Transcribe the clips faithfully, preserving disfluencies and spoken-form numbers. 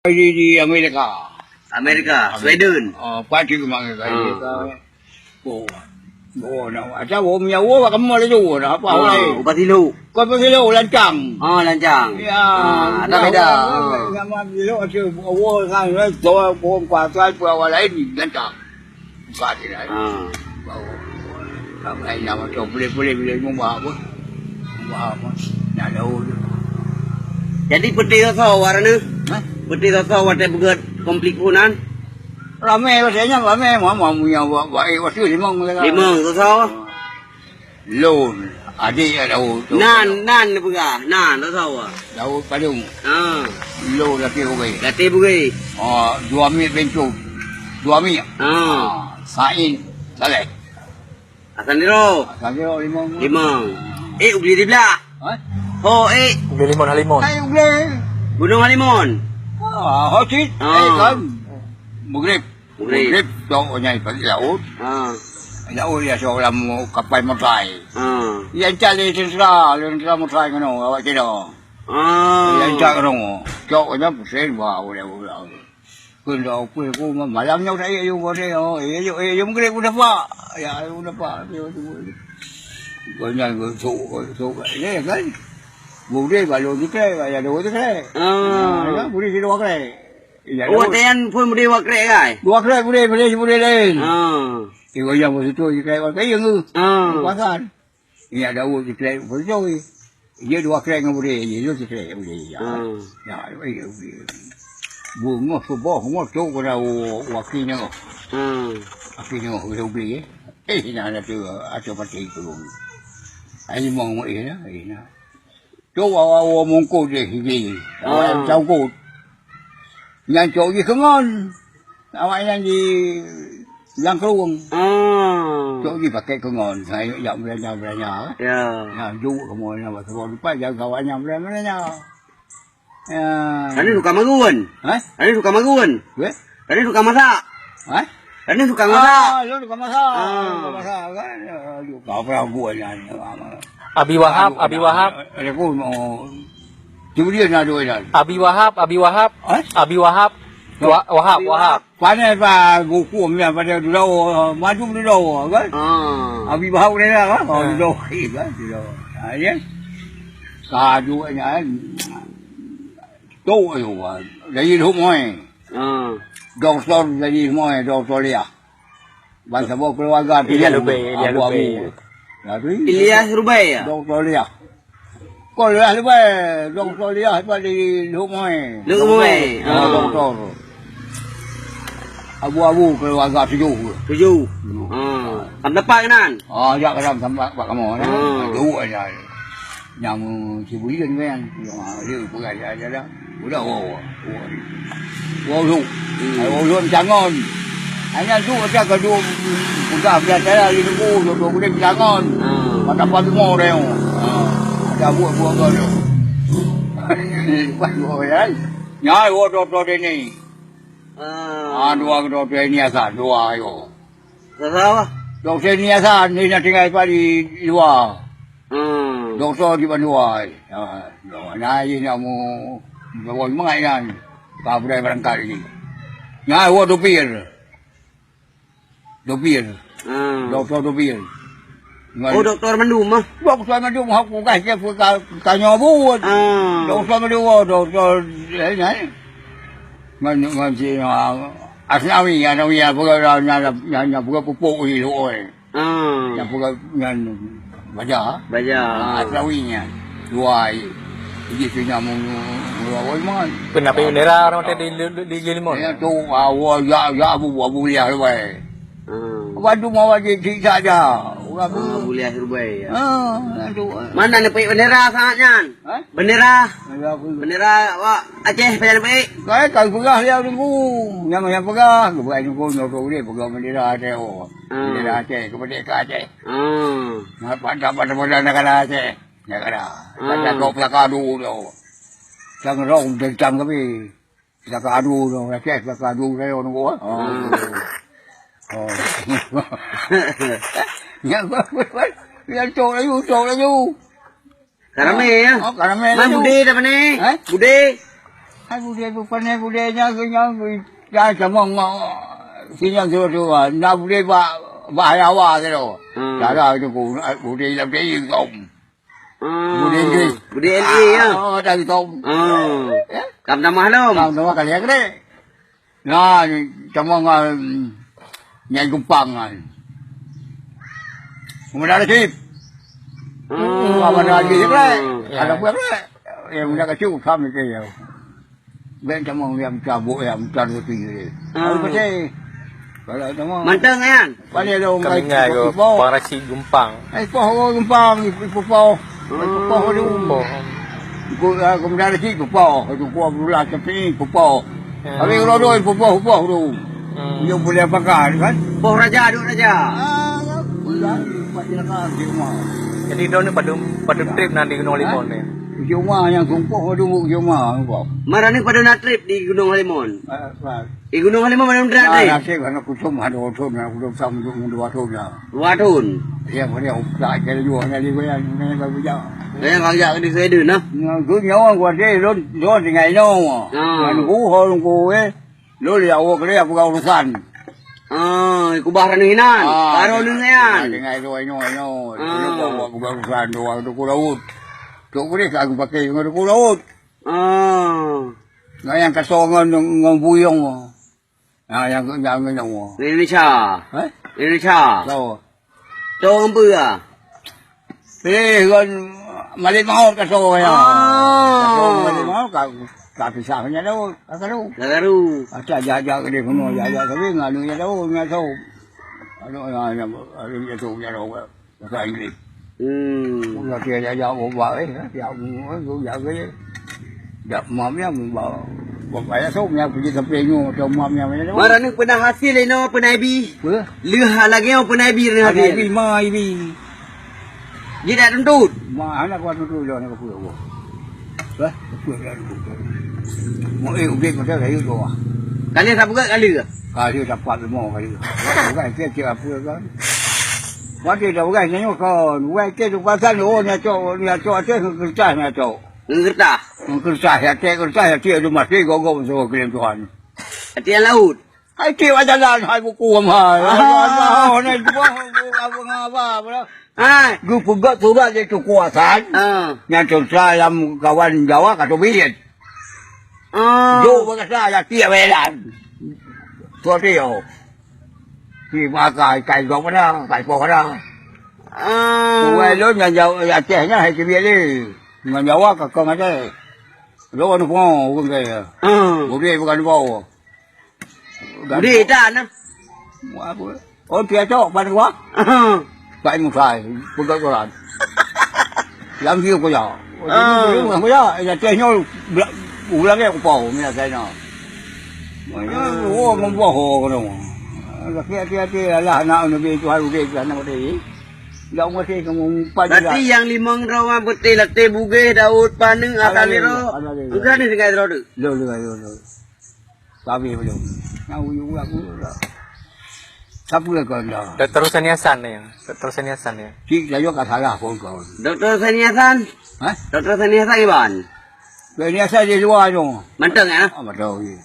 di, di Amerika. Amerika, Sweden. Ah, pati keumae ka Amerika. Oh. Oh, nak ada wo, minyak wo, bak kamoe laju, nak apa lain? Upah silo. Kau pun silo, lancang. Oh, lancang. Ya, ah, ada beda. Nama silo, ada wo, kan, tu wo kuasa, tu awak lain, lancang. Buka dia lain. Ah. Bau. Tak lain nama tu, boleh-boleh bila mubah apa? Mubah apa? Nak tahu tu. Jadi, peuti soe-soe awak na? Ha? Peuti soe-soe awak teupeugöt konflik hunan? Ramé, maksudnya ramé, mama punya buat baik, waktu limong mereka. Limong, soe-soe? Lôn, adék ya Daud. Nan, nan neupeugah, nan, soe-soe? Daud Padum. Ha. Lôn Laté Bugé. Laté Bugé. Oh, dua miet Bentung. Dua miet. Ha. Ah, Said Saleh. Hasan Diro. Hasan Diro, limong. Limong. Eh, Ubli di belah. Ha? Ho, eh. Ubli Limon Halimon. Hai, Ubli. Gunung Halimon. Ah, ho cit. Ah. Eh, kan. Maghrib. Maghrib. Maghrib, cok nyai bak laôt. Ah. Laôt ya seorang kapal motai. Ah. Yang cari tentara, tentara motai ngono, awak kira. Ah. Yang cak ngono. Cok nyai pusing, wah, udah, udah. Keunoe kueh ku malam nyoe tak yuk, yuk, yuk, yuk, yuk, yuk, meugreb ku dapat. Ya, ku dapat. Kau nyan kau sok, sok, ya kan? Boleh kalau dikrai, ya dua dikrai. Ah. Ya, boleh dua krai. Ya, Oh, dua. Watèe nyan phôn boleh dua krai, kai? Dua krai boleh, boleh, boleh lain. Ah. Kau yang betul dikrai, kau yang tu. Ah. Pasan. Ingat Daud di Kelek beutôi. Dia dua Kelek ngon Bude, dia dua Kelek Bude. Ya. Hmm. Ya, ya, ya. Bungoh suboh, bungoh tu kena wakil nyoe. Hmm. Wakil nyoe, dia beli, eh. Eh, nak ada tu, ada pati tu. Ai mau eh, ya, eh, nak. Tu awak-awak mungkut deh, dia. Awak Ah. yang sangkut. Nyan cok jih keungon. Awak nyan di Langkrueng. Ah. Cok jih pakai keungon. Saya jak belanja-belanja. Ya. Nah, juk kamu nak buat sebab lupa jaga awak nyan belanja-belanja. Ya. Tadi suka magun. Hah? Tadi suka magun. Weh? Tadi suka masak. Hah? Tadi suka masak. Ah, lu suka masak. Ah. Suka masak kan? Ya, lu kau pernah buat nyan. Abi Wahab, Abi Wahab. Ada pun mau. Cuma dia nak duit dah. Abi Wahab, Abi Wahab. Hah? Abi Wahab. Wa-, Wahab, Wahab. Panas, Pak. Hukum dia pada dulu, maju dulu, kan? Ah. Abi Wahab dia lah, kan? Oh, Ah. dulu, kan? Dulu. Ha, ya. Kaduanya, kan? Tu, ayo, kan? Jadi, humoi. Ah. Doktor jadi humoi, doktor dia. Ban saboh keuluwarga Ilyas Lubèe, Ilyas Abu-abu. Lubèe. Tapi Ilyas Lubèe, ya? Doktor Ilyas. Kon Ilyas Lubèe, Doktor Ilyas daripada di Lhokseumawe. Lhokseumawe, Ha, ah. Doktor. Abu-abu keuluwarga tujoh. Tujoh. Hmm. Ha. Tam dapat keunan? Ah, jak keunan tam dapat kamoe, eh. Ah. Jauh aja. Nyang sibuleuen kan. Dia peugah dia, dia, dia. Udah, wow, wow. Wow, wow. Hmm. Ai, wow, wow, cangon. Hanya tu macam ka dua peugah biasa lah di nunggu, dua, dua bulan cangon. Ah. Mata pagi mau dia. Ah. Ada buat-buat kau tu. Pas dua orang. Nyai, wow, dua, dua dia ni. Ah. Ah, dua, dua dia ni asal, dua ayo. Salah. Doktor ni asal, ni nak tinggal di luar. Hmm. Doktor di Bandung ai. Ha, na ye nak mu bawa mai kan. Ka budai berangkat lagi. Nah, wa dopir. Dopir. Hmm. Doktor dopir. Oh, doktor mandum ah. Doktor mandum aku kasih ke tanya buat. Hmm. Doktor mandum, oh, doktor eh, eh. Man, man si, ah, Asnawi, Asnawi apa nya nya nya pupuk di luar. Ah. Nyang peugah nyan baja. Baja. Ah, Atrawi nyan. Dua ai. Jadi tu nyan mu mu awai man. Pernah pergi bendera orang tadi di di di Limon. Ya tu awal ya ya Abu Abu Liah tu ai. Ah. Bantu mawar di di saja. Orang tu. Ah, Abu Liah Rubai ya. Ah, tu. Mana nak pergi bendera saat nyan? Ha? Bendera. Bendera apa? Bendera awak Aceh pajan baik. Kai kai peugah dia tunggu. Nyang nyang peugah, peugah tunggu nyoe tu dia peugah bendera Aceh. Ah. Bendera Aceh, kemerdekaan Aceh. Ah. Nak pada pada pada negara Aceh. Negara. Ah. Pada kau pelaka dulu tu. Sang rong dendam kami. Pelaka adu tu, Aceh pelaka adu saya orang gua. Oh. Ah. Oh. Nyang gua gua. Nyang cok laju, cok laju. Ka ramé ya? Oh, ka ramé Man laju. Bude dah mana? Eh? Bude. Hai budé, bukan budé nyan, nyan, nyan sama ngon sinan tu, tu, na budé ba, ba hawa tu. Hmm. Cara tu ku, budé lam tu, tu. Hmm. Budé Inggris. Budé L A ya? Ah, oh, dari tu. Hmm. Ya? Kam tamah lom. Kam tamah kali ya, kena. Nah, sama ngon Nyai Gumpang kan. Muda Rasyid. Hmm. Apa nama dia, Brek? Ya. Ada apa, Brek? Ya, muda kacau, sama ke ya. Brek sama yang cabut ya, mutar ke tinggi. Hmm. Baru percaya. Kalau sama. Manteng kan? Paling ada orang Kami kata ngai ipoh, ke ipoh. Bang Rasyid Gumpang. Eh, ipoh orang Gumpang, ipoh, ipoh. Ipoh, ipoh tu. Ipoh. Ipoh, ah, kemudian ada cik ipoh. Itu kuah berulah tapi ipoh. Hmm. Tapi kalau dua ipoh, ipoh tu. Hmm. Dia boleh pakai kan? Poh raja, duk raja. Ah, ya. Boleh, empat jerakan di rumah. Jadi, dia ni pada, pada trip nak di Gunung Limon ni? Cuma yang sumpah, duk cuma, sumpah. Mara ni pada nak trip di Gunung Limon? Ah, ah. Di Gunung Halimah mana muda Ah, tadi? Nasib anak kusum ada otun, anak kusum sam untuk muda otun ya. Dua tahun. Ya, boleh utak jadi dua kali goyang, ni baru bijak. Goyang kau jak di Sweden nah. Nah, tu nyawa gua deh, lon, lon tinggal nyawa. Ah. Dan ku, hong ku, eh. Lon ya, awak dia bukan urusan. Ah, kubah ranu hinan. Ah, Baru ni ya. Tinggal dua nyawa, nyawa. Ah. Dia bawa bukan urusan, dua tu ku laut. Tu ku deh, aku pakai dengan ku laut. Ah. Nah, yang kasong ngon, ngon buyong. Ha, nyang, nyang, nyang, nyang. Indonesia. Eh? Indonesia. Tahu. Tahu orang apa ya? Eh, kan Malik Maut kata orang ya. Ah. Kata orang Malik Maut, ka, ka pisah nya tahu, ka karu. Ka karu. Acha jaga ke dia kena, jaga tapi nganu nya tahu, nya tahu. Anu, nya, nya, nya tahu, nya tahu. Bahasa Inggris. Hmm. Udah dia jaga ubah, eh, dia, dia, dia, dia, dia. Dak mam ya, bawa. Bapak ya, so, ya, pergi sampai nyu, macam mam ya, macam tu. Mara ni pernah hasil, ino, pernah ibi. Apa? Leuh lagi, oh, pernah ibi, pernah Ada hasil. Ibi, ma, ibi. Dia tak tuntut. Ma, anak kuat tuntut, dia anak kuat, kuat. Hah? Kuat, kuat, kuat. Mau, eh, ubit, macam kayu tu, ah. Kali tak pegat, kali ke? Kali dapat lima kali. Bukan, saya cakap apa, kan? Mati dah, bukan, saya kan. Bukan, saya tu pasal, oh, ni acok, ni acok, atas, kertas, ni acok. Ngon kertas? Ngon kertas, ya, cek kertas, ya, cek, tu masih gogok, tu, kirim Tuhan. Hati yang laut? Hai, cek, jalan, hai, buku, hai. Ah. Hai, buku, apa, apa, apa, apa. Hai. Geupeugöt surat di Teungku Hasan, Ah. nyang teuntara lam kawan Jawa ka teubiet. Ah. Jok bak gata, ya, tiep bayeran. Surat dia. Si maka ikai gok pada, ikai poh pada. Ah. Uwai lôn nyang Jawa, Aceh nyan hai teubiet lé. Ngon Jawa ka kong Aceh. Lôn pun ureueng kaya. Ah. Gurée bukan bau. Gudé tan nah. Wah, apa? Oh, pia cok, pada gua. Aha. Pak Musa, pegang koran. Lam dia ko ya. Oh, Ah. dia ko ya. Ya, teh nyol, bela-, ulang ya, ko pau, mina saya na. Ah. Oh, ngomong, oh, kono. Laki hati-hati, alah, anak Nabi Tuhan, udah, anak tadi. Dah mati, kamu empat Berarti juga. Yang limong rawa betul, latih bugeh, Daud, paneuk, Ada akan lagi, liro. Ada lagi. Engkau ni dengan roda. Lo, lo, lo, lo. Tapi belum. Nak uyu aku lah. Siapa kau dah? Doktor Hussein Hasan ni. Doktor Hussein Hasan ni. Cik, saya kat salah pun kau. Doktor Hussein Hasan? Hah? Doktor Hussein Hasan Iban? Hussein Hasan di luar tu. Manteng, ya? Ah, betul, ya.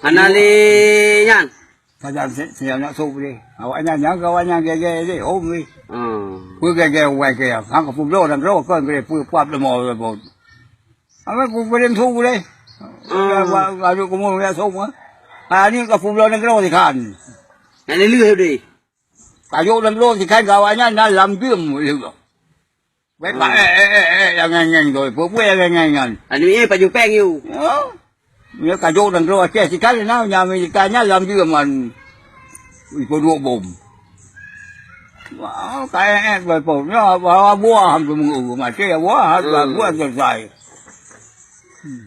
Hana lé nyan? Kadang si, si anak sop deh. Awak nyan, nyan kawan nyan gege deh. Oh, weh. Hmm. Pue gege wai ke. Hang ka publo dan ro kan gede pue pap lemo lemo. Apa ku boleh tu boleh? Hmm. Kalau kamu ya semua. Ha, ni ka publo negeri kan. Nak leleh deh. Kayu negeri kan kawan nyan na lam bim. Weh, Pak, eh, eh, eh, eh, jangan nyan tu. Pue-pue jangan nyan. Anu, eh, pajoh peng you. Ya. Nya kajoh dan roh Aceh sikali na, nya Amerika nya lam dia man. Ipo dua bom. Wah, kayak eh, bom. Ya, bawa buah hampir mengu, mati ya buah, Hmm. buah selesai. Hmm.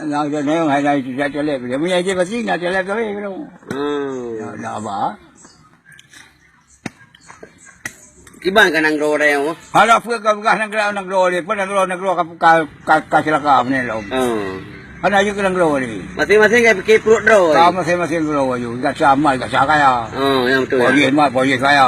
Nah, dia nengok hai, hai, tidak telep. Dia punya je pasti nak telep tapi, bro. Hmm. Ya, dah apa? Kiban ka nanggroe dayong? Hana peue ka peugah nanggroe, nanggroe lé, peue nanggroe, nanggroe ka, ka, ka, ka cilaka meunan lom. Oh. Hana jeuet keu nanggroe lé. Masing-masing ka pikir pruet droe. Ka masing-masing droe aju, gata amal, gata kaya. Oh, nyang beutôi. Polis mat, polis kaya.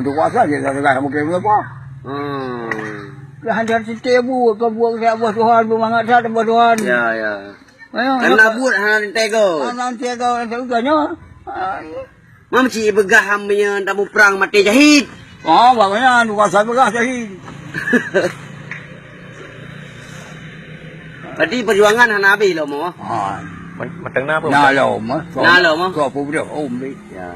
Meunyoe teukuasa, dia tak tegas mungkin apa. Hmm. Dah ada setiap buat, kau buat kat buah Tuhan, bermangat saat buah Tuhan. Ya, ya. Ayo, hana nak buat, hana teuga. Hana teuga, hana teuga nyoe. Ah, iya. Mam cit peugah ham meunyoe tamuprang maté jahit. Oh, bak nyan, kuasa peugah jahit. Berarti perjuangan hana habéh lom, oh. Ha. Mat-, matang na, bro? Na lom, eh. Na lom, eh. Kau pun dah, oh, ambil. Ya.